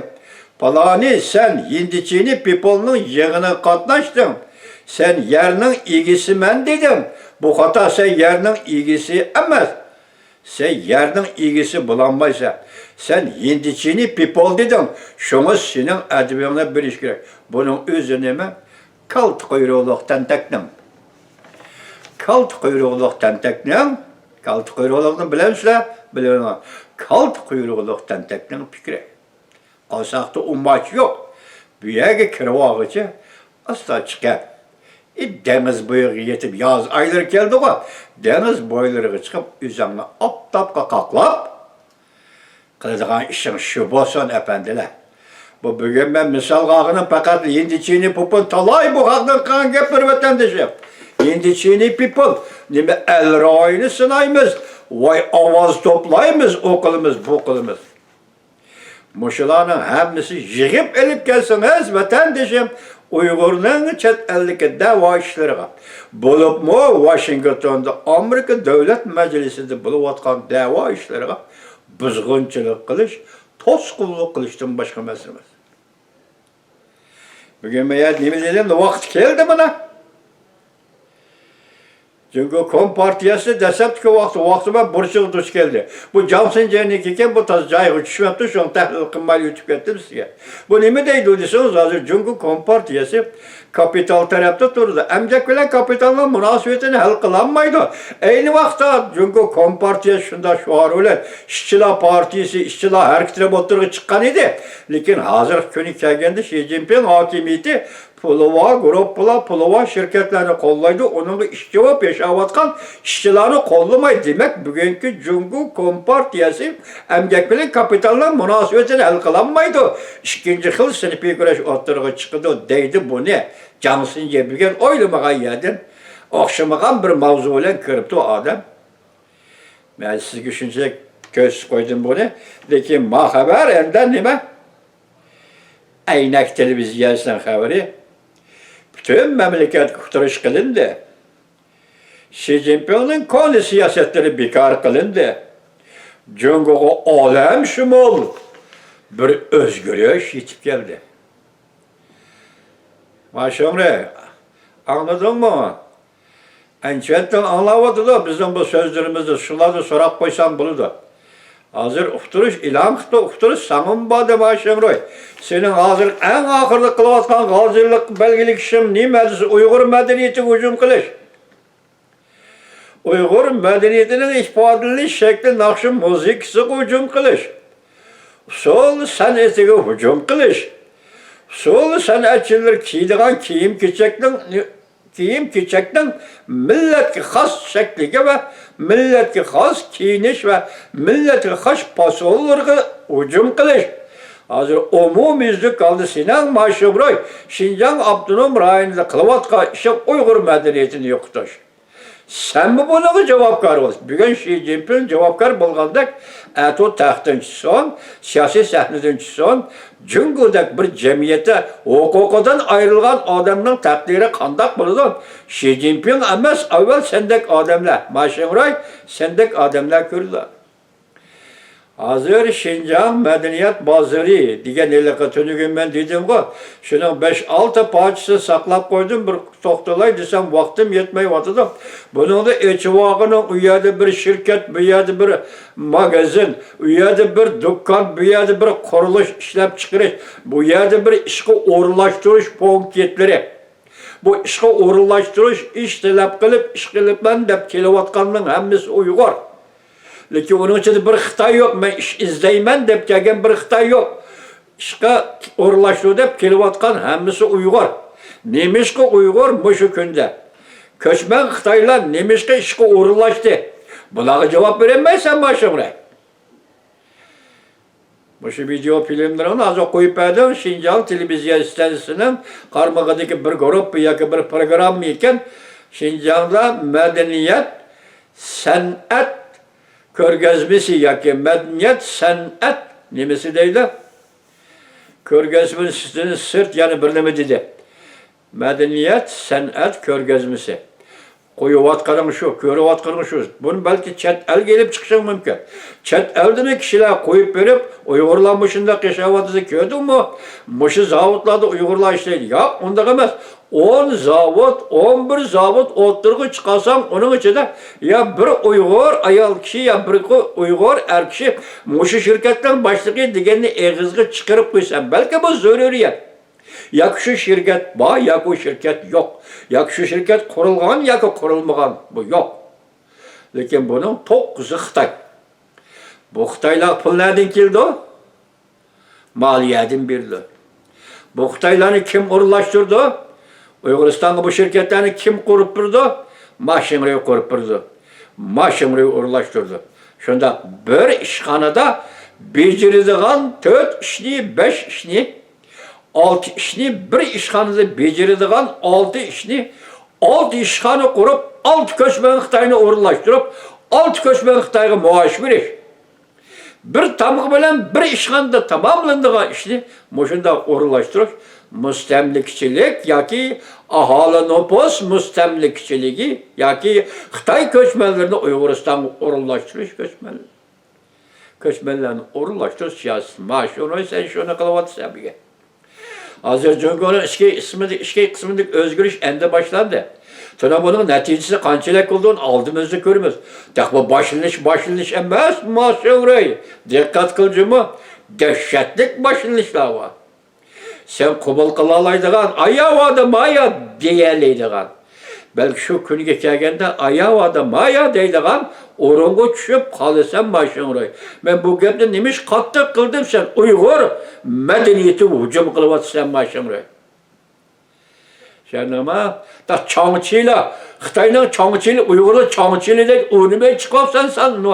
پالانى، سەن ھىندىچىنى پىپولنىڭ يىغىنىغا قاتناشتىڭ. سەن يەرنىڭ ئىگىسىمەن دېدىڭ. بۇ خاتا، سەن يەرنىڭ ئىگىسى ئەمەس. سەن يەرنىڭ ئىگىسى بولالمايسەن. سەن ھىندىچىنى پىپول دېدىڭ. شۇڭا سېنىڭ ئەدىپىڭنى بېرىش كېرەك. بۇنىڭ ئۆزى نېمە؟ كالتە قۇيرۇقلۇق تەنتەكنىڭ. كالتە قۇيرۇقلۇق تەنتەكنىڭ، كالتە قۇيرۇقلۇقنى بىلەمسىلەر؟ بىلىمەن. كالتە قۇيرۇقلۇق تەنتەكنىڭ پىكرى. قورساقتا ئۇماچ يوق. بۇ يەرگە كىرىۋالغۇچە ئاستا چىقىپ، ئى، دېڭىز بويىغا يېتىپ، ياز ئايلىرى كەلدىغۇ، دېڭىز بويلىرىغا چىقىپ، ئۆزۈڭنى ئاپتاپقا قاقلاپ، قىلىدىغان ئىشىڭ شۇ بولسۇن، ئەپەندىلەر. بۇ بۈگۈن مەن مىسالغا ئالغىنىم پەقەت ھىندىچىنى پىپول، تالاي بۇ خەقنىڭ قىلغان گەپ بىر ۋەتەندىشىم. ھىندىچىنى پىپول، نېمە ئەل رايىنى سىنايمىز، ۋاي ئاۋاز توپلايمىز، ئۇ قىلىمىز، بۇ قىلىمىز. مۇشۇلارنىڭ ھەممىسى يىغىپ ئېلىپ كەلسىڭىز، ۋەتەندىشىم، ئۇيغۇرنىڭ چەت ئەلدىكى دەۋا ئىشلىرىغا، بولۇپمۇ ۋاشىنگتوندا ئامېرىكا دۆلەت مەجلىسىدە بولۇۋاتقان دەۋا ئىشلىرىغا بۇزغۇنچىلىق قىلىش، توسقۇنلۇق قىلىشتىن باشقا ئەمەس. بۈگۈن مەن نېمە دېدىم؟ ۋاقتى كەلدى مانا. جۇڭگو كومپارتىيەسى دەسلەپتىكى ۋاقتى، ۋاقتى بىلەن بۇرچىغا دۇچ كەلدى. بۇ جاڭ سىنجيەننىڭكىكەن، بۇ تازا جايىغا چۈشمەپتۇ، شۇڭا تەھلىل قىلمايلا ئۆتۈپ كەتتىم سىزگە. بۇ نېمە دەيدۇ دېسىڭىز، ھازىر جۇڭگو كومپارتىيەسى كاپىتال تەرەپتە تۇرىدۇ. ئەمگەك بىلەن كاپىتالنىڭ مۇناسىۋىتىنى ھەل قىلالمايدۇ. ئەينى ۋاقىتتا جۇڭگو كومپارتىيەسى شۇنداق شوئار بىلەن ئىشچىلار پارتىيىسى، ئىشچىلار ھەرىكىتى دەپ ئوتتۇرىغا چىققان ئىدى. لېكىن ھازىرقى كۈنى كەلگەندە شى جىنپىڭ ھاكىمىيىتى پۇلى بار گۇرۇپپىلار، پۇلى بار شىركەتلەرنى قوللايدۇ، ئۇنىڭغا ئىشچى بولۇپ ياشاۋاتقان ئىشچىلارنى قوللىمايدۇ. دېمەك، بۈگۈنكى جۇڭگو كومپارتىيەسى ئەمگەك بىلەن كاپىتالنىڭ مۇناسىۋىتىنى ھەل قىلالمايدۇ. ئىككىنچى خىل سىنىپىي كۈرەش ئوتتۇرىغا چىقىدۇ دەيدۇ بۇنى جاڭ سىنجى بۈگۈن ئويلىمىغان يەردىن ئوخشىمىغان بىر ماۋزۇ بىلەن كىرىپتۇ ئادەم. مەن سىزگە شۇنچىلىك كۆرسىتىپ قويدۇم بۇنى. لېكىن ما خەۋەر ئەمدى نېمە؟ ئەينەك تېلېۋىزىيەسىنىڭ خەۋىرى. پۈتۈن مەملىكەتكە ئۇقتۇرۇش قىلىندى. شى جىنپىڭنىڭ كونا سىياسەتلىرى بىكار قىلىندى. جۇڭگوغا ئالەمشۇمۇل بىر ئۆزگىرىش يېتىپ كەلدى. ما شېڭرۇي، ئاڭلىدىڭمۇ؟ ئەنچۈەنتىڭ ئاڭلاۋاتىدۇ بىزنىڭ بۇ سۆزلىرىمىزنى، شۇلاردىن سوراپ قويساڭ بولىدۇ. ھازىر ئۇقتۇرۇش ئېلان قىپتۇ، ئۇقتۇرۇش ساڭىمۇ باردى ما شېڭرۇي. سېنىڭ ھازىر ئەڭ ئاخىرىدا قىلىۋاتقان غازىيلىق بەلگىلىك ئىشىڭ نېمە دېسە، ئۇيغۇر مەدەنىيىتىگە ھۇجۇم قىلىش. ئۇيغۇر مەدەنىيىتىنىڭ ئىپادىلىنىش شەكلى ناخشا مۇزىكىسىغا ھۇجۇم قىلىش، ئۇسسۇل سەنئىتىگە ھۇجۇم قىلىش، ئۇسسۇل سەنئەتچىلىرى كىيىدىغان كىيىم-كېچەكنىڭ، كىيىم-كېچەكنىڭ مىللەتكە خاس شەكلىگە ۋە مىللەتكە خاس كىيىنىش ۋە مىللەتكە خاس پاسونلىرىغا ھۇجۇم قىلىش. ھازىر ئومۇميۈزلۈك ھالدا سېنىڭ ما شېڭرۇي شىنجاڭ ئاپتونوم رايونىدا قىلىۋاتقان ئىشىڭ ئۇيغۇر مەدەنىيىتىنى يوقىتىش. سەنمۇ بۇنىڭغا جاۋابكار بولىسەن. بۈگۈن شى جىنپىڭ جاۋابكار بولغاندەك، ئەتە تەختتىن چۈشسۇن، سىياسىي سەھنىدىن چۈشسۇن، جۇڭگودەك بىر جەمئىيەتتە ھوقۇقىدىن ئايرىلغان ئادەمنىڭ تەقدىرى قانداق بولىدۇ؟ شى جىنپىڭ ئەمەس، ئاۋۋال سەندەك ئادەملەر، ما شېڭرۇي، سەندەك ئادەملەر كۆرىدۇ. ھازىر شىنجاڭ مەدەنىيەت بازىرى دېگەن ھېلىقى تۈنۈگۈن مەن دېدىمغۇ، شۇنىڭ بەش-ئالتە پارچىسىنى ساقلاپ قويدۇم، بىر توختىلاي دېسەم ۋاقتىم يەتمەيۋاتىدۇ. بۇنىڭدا ئېچىۋالغىنىڭ ئۇ يەردە بىر شىركەت، بۇ يەردە بىر ماگازىن، ئۇ يەردە بىر دۇكان، بۇ يەردە بىر قۇرۇلۇش ئىشلەپچىقىرىش، بۇ يەردە بىر ئىشقا ئورۇنلاشتۇرۇش پونكىتلىرى. بۇ ئىشقا ئورۇنلاشتۇرۇش، ئىش تەلەپ قىلىپ، ئىش قىلىپمەن دەپ كېلىۋاتقاننىڭ ھەممىسى ئۇيغۇر. لېكىن ئۇنىڭ ئىچىدە بىر خىتاي يوق، مەن ئىش ئىزدەيمەن دەپ كەلگەن بىر خىتاي يوق. ئىشقا ئورۇنلاشتۇر دەپ كېلىۋاتقان ھەممىسى ئۇيغۇر. نېمىشقا ئۇيغۇر مۇشۇ كۈندە؟ كۆچمەن خىتايلار نېمىشقا ئىشقا ئورۇنلاشتى؟ بۇلارغا جاۋاب بېرەلمەيسەن ما شېڭرۇي. مۇشۇ ۋىدېئو فىلىملىرىڭنى ھازىر قويۇپ بەردىڭ. شىنجاڭ تېلېۋىزىيە ئىستانسىسىنىڭ قارمىقىدىكى بىر گۇرۇپپا ياكى بىر پروگرامما ئىكەن. شىنجاڭدا مەدەنىيەت، سەنئەت كۆرگەزمىسى ياكى مەدەنىيەت، سەنئەت نېمىسى دەيدۇ؟ كۆرگەزمىسىدىن سىرت يەنە بىر نېمە دېدى. مەدەنىيەت، سەنئەت كۆرگەزمىسى. قويۇۋاتقىنىڭ شۇ، كۆرۈۋاتقىنىڭ شۇ. بۇنى بەلكى چەت ئەلگە ئېلىپ چىقىشىڭ مۇمكىن. چەت ئەلدىمۇ كىشىلەر قويۇپ بېرىپ، ئۇيغۇرلار مۇشۇنداق ياشاۋاتىدۇ، كۆردۈڭمۇ؟ مۇشۇ زاۋۇتلاردا ئۇيغۇرلار ئىشلەيدۇ. ياق، ئۇنداق ئەمەس. ئون زاۋۇت، ئون بىر زاۋۇت ئوتتۇرىغا چىقارساڭ، ئۇنىڭ ئىچىدە يا بىر ئۇيغۇر ئايال كىشى، يا بىر ئۇيغۇر ئەر كىشى مۇشۇ شىركەتنىڭ باشلىقى دېگەننى ئېغىزغا چىقىرىپ قويسا، بەلكى بۇ زۆرۈرىيەت. ياكى شۇ شىركەت بار، ياكى ئۇ شىركەت يوق. ياكى شۇ شىركەت قۇرۇلغان، ياكى قۇرۇلمىغان. بۇ يوق. لېكىن بۇنىڭ توققۇزى خىتاي. بۇ خىتايلارغا پۇل نەدىن كېلىدۇ؟ مالىيەدىن بېرىلىدۇ. بۇ خىتايلارنى كىم ئورۇنلاشتۇرىدۇ؟ ئۇيغۇرىستانغا بۇ شىركەتلەرنى كىم قۇرۇپ بېرىدۇ؟ ما شىڭرۇي قۇرۇپ بېرىدۇ. ما شىڭرۇي ئورۇنلاشتۇرىدۇ. شۇنداق بىر ئىشخانىدا بېجىرىدىغان تۆت ئىشنى، بەش ئىشنى، ئالتە ئىشنى، بىر ئىشخانىدا بېجىرىدىغان ئالتە ئىشنى، ئالتە ئىشخانا قۇرۇپ، ئالتە كۆچمەن خىتاينى ئورۇنلاشتۇرۇپ، ئالتە كۆچمەن خىتايغا مائاش بېرىش. بىر تامغا بىلەن بىر ئىشخانىدا تاماملىنىدىغان ئىشنى مۇشۇنداق ئورۇنلاشتۇرۇش مۇستەملىكىچىلىك ياكى ئاھالە نوپۇس مۇستەملىكىچىلىكى ياكى خىتاي كۆچمەنلىرىنى ئۇيغۇرىستانغا ئورۇنلاشتۇرۇش كۆچمەنلىرى. كۆچمەنلەرنى ئورۇنلاشتۇرۇش سىياسىتى. مانا شۇنى سەن شۇنى قىلىۋاتىسەن بۈگۈن. ھازىر جۇڭگونىڭ ئىچكى قىسمىدا، ئىچكى قىسمىدىكى ئۆزگىرىش ئەمدى باشلاندى. تۇنا بۇنىڭ نەتىجىسى قانچىلىك بولىدىغىنى ئالدىمىزدا كۆرىمىز. تېخى بۇ باشلىنىش، باشلىنىش ئەمەس، ماشىڭرەي. دىققەت قىل جۇمۇ. دەھشەتلىك باشلىنىشلار بار. سەن قوبۇل قىلالايدىغان، ئاياۋادا مايا دېيەلەيدىغان، بەلكى شۇ كۈنگە كەلگەندە ئاياۋادا مايا دەيدىغان ئورۇنغا چۈشۈپ قالىسەن ماشىڭرۇي. مەن بۇ گەپنى نېمىش قاتتىق قىلدىم، سەن ئۇيغۇر مەدەنىيىتىگە ھۇجۇم قىلىۋاتىسەن ماشىڭرۇي. چۈشەندىڭما؟ دا چاڭچىلا، خىتاينىڭ چاڭچىلى، ئۇيغۇرلار چاڭچىلىدەك ئۇنىماي چىقىۋاپسەن سەن نۇ.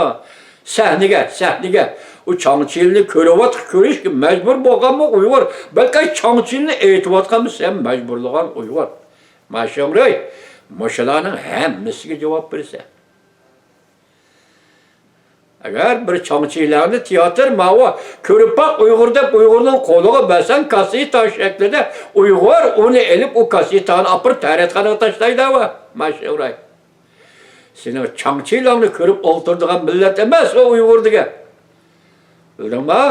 سەھنىگە، سەھنىگە. ئۇ چاڭچىلىنى كۆرۈۋات-، كۆرۈشكە مەجبۇر بولغانمۇ ئۇيغۇر؟ بەلكى چاڭچىلىنى ئېيتىۋاتقانمۇ سەن مەجبۇرلىغان ئۇيغۇر؟ ماشىڭرۇي، مۇشۇلارنىڭ ھەممىسىگە جاۋاب بېرىسەن. ئەگەر بىر چاڭچىلەڭنى تىياتىر ماۋۇ كۆرۈپ باق ئۇيغۇر دەپ ئۇيغۇرنىڭ قولىغا بەرسەڭ، كاسسېتا شەكلىدە ئۇيغۇر ئۇنى ئېلىپ، ئۇ كاسسېتانى ئاپىرىپ تەرەتخانىغا تاشلايدۇ. ماشىڭرۇي. سېنىڭ چاڭچىلەڭنى كۆرۈپ ئولتۇرىدىغان مىللەت ئەمەس ئۇ ئۇيغۇر دېگەن. بىلدىڭما؟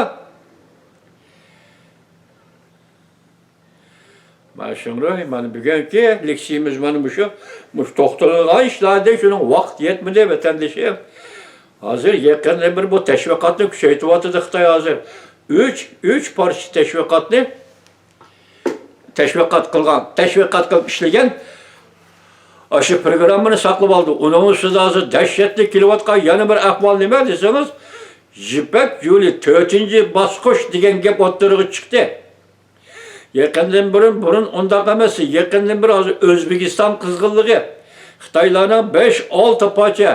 ماشىڭرۇي، مانا بۈگۈنكى لېكسىيىمىز مانا مۇشۇ، مۇشۇ توختىلىدىغان ئىشلاردىن، شۇنىڭ ۋاقىت يەتمىدى، ۋەتەندىشىم. ھازىر يېقىندىن بېرى بۇ تەشۋىقاتنى كۈچەيتىۋاتىدۇ خىتاي ھازىر. ئۈچ، ئۈچ پارچە تەشۋىقاتنى تەشۋىقات قىلغان، تەشۋىقات قىلىپ ئىشلىگەن، ئاشۇ پروگراممىنى ساقلىۋالدى. ئۇنىڭ ئۈستىدە ھازىر دەھشەتلىك كېلىۋاتقان يەنە بىر ئەھۋال نېمە دېسىڭىز، يىپەك يولى تۆتىنچى باسقۇچ دېگەن گەپ ئوتتۇرىغا چىقتى. يېقىندىن بۇرۇن، بۇرۇن ئۇنداق ئەمەس، يېقىندىن بېرى ھازىر ئۆزبېكىستان قىزغىنلىقى، خىتايلارنىڭ بەش، ئالتە پارچە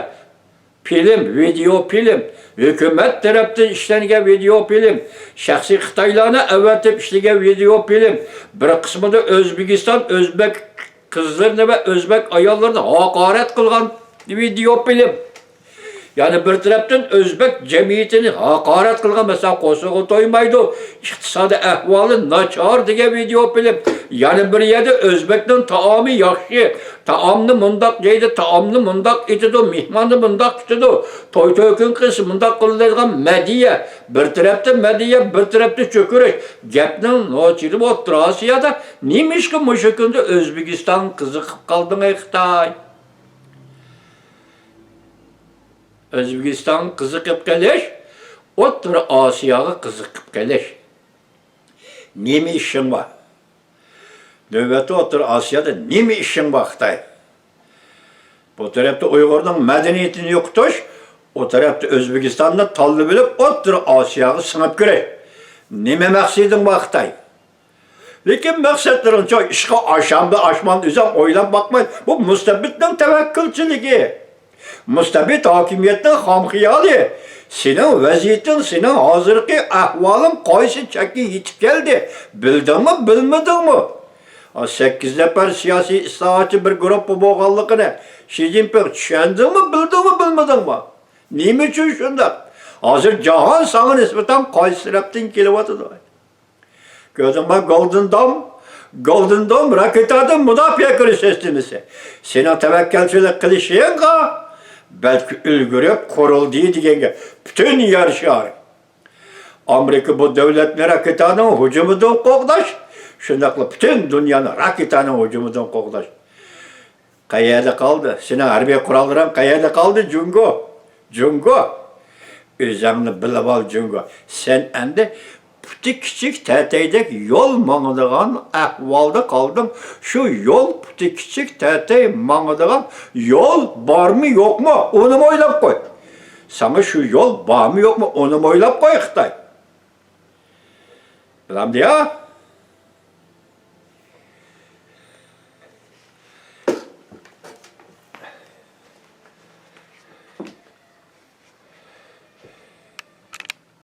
فىلىم، ۋىدېئو فىلىم، ھۆكۈمەت تەرەپتىن ئىشلەنگەن ۋىدېئو فىلىم، شەخسىي خىتايلارنى ئەۋەتىپ ئىشلىگەن ۋىدېئو فىلىم، بىر قىسمىدا ئۆزبېكىستان، ئۆزبەك قىزلىرىنى ۋە ئۆزبەك ئاياللىرىنى ھاقارەت قىلغان ۋىدېئو فىلىم. يەنە بىر تەرەپتىن ئۆزبەك جەمئىيىتىنى ھاقارەت قىلغان، مەسىلەن، قورسىقى تويمايدۇ، ئىقتىسادىي ئەھۋالى ناچار دېگەن ۋىدېئو فىلىم. يەنە بىر يەردە ئۆزبەكنىڭ تائامى ياخشى، تائامنى مۇنداق يەيدۇ، تائامنى مۇنداق ئېتىدۇ، مېھماننى مۇنداق كۈتىدۇ، توي تۆكۈن قىلسا مۇنداق قىلىدۇ دەيدىغان مەدھىيە. بىر تەرەپتە مەدھىيە، بىر تەرەپتە چۆكۈرۈش. گەپنىڭ نوچىدا ئوتتۇرا ئاسىيادا نېمىشقا مۇشۇ كۈندە ئۆزبېكىستانغا قىزىقىپ قالدىڭ، ئەي خىتاي؟ ئۆزبېكىستانغا قىزىقىپ قېلىش، ئوتتۇرا ئاسىياغا قىزىقىپ قېلىش. نېمە ئىشىڭ بار؟ نۆۋەتتە ئوتتۇرا ئاسىيادا نېمە ئىشىڭ بار، خىتاي؟ بۇ تەرەپتە ئۇيغۇرنىڭ مەدەنىيىتىنى يوقىتىش، ئۇ تەرەپتە ئۆزبېكىستاننى تاللىۋېلىپ، ئوتتۇرا ئاسىياغا سىڭىپ كىرىش. نېمە مەقسىتىڭ بار، خىتاي؟ لېكىن مەقسەتلىرىڭچۇ ئىشقا ئاشامدۇ ئاشمامدۇ ئۆزۈڭ ئويلاپ باقماي، بۇ مۇستەبىتنىڭ تەۋەككۈلچىلىكى. مۇستەبىت ھاكىمىيەتنىڭ خام خىيالى. سېنىڭ ۋەزىيىتىڭ، سېنىڭ ھازىرقى ئەھۋالىڭ قايسى چەككە يېتىپ كەلدى؟ بىلدىڭمۇ، بىلمىدىڭمۇ؟ ئا، سەككىز نەپەر سىياسىي ئىسلاھاتچى بىر گۇرۇپپا بولغانلىقىنى شى جىنپىڭ چۈشەندىڭمۇ، بىلدىڭمۇ، بىلمىدىڭمۇ؟ نېمە ئۈچۈن شۇنداق؟ ھازىر جاھان ساڭا نىسبەتەن قايسى تەرەپتىن كېلىۋاتىدۇ؟ كۆردۈڭمۇ، گولدېن دوم، گولدېن دوم راكېتادىن مۇداپىئە قىلىش سىستېمىسى. سېنىڭ تەۋەككەلچىلىك قىلىشىڭغا بەلكى ئۈلگۈرۈپ قۇرۇلدى دېگەنگە پۈتۈن يەر شارى. ئامېرىكا بۇ دۆلەتنى راكېتانىڭ ھۇجۇمىدىن قوغداش، شۇنداقلا پۈتۈن دۇنيانى راكېتانىڭ ھۇجۇمىدىن قوغداش. قەيەردە قالدى؟ سېنىڭ ھەربىي قوراللىرىڭ قەيەردە قالدى، جۇڭگو؟ جۇڭگو، ئۆزۈڭنى بىلىۋال، جۇڭگو. سەن ئەمدى پۇتى كىچىك تەتەيدەك يول ماڭىدىغان ئەھۋالدا قالدىڭ. شۇ يول پۇتى كىچىك تەتەي ماڭىدىغان يول بارمۇ يوقمۇ؟ ئۇنىمۇ ئويلاپ قوي. ساڭا شۇ يول بارمۇ يوقمۇ؟ ئۇنىمۇ ئويلاپ قوي، خىتاي. بىلەمدىيا؟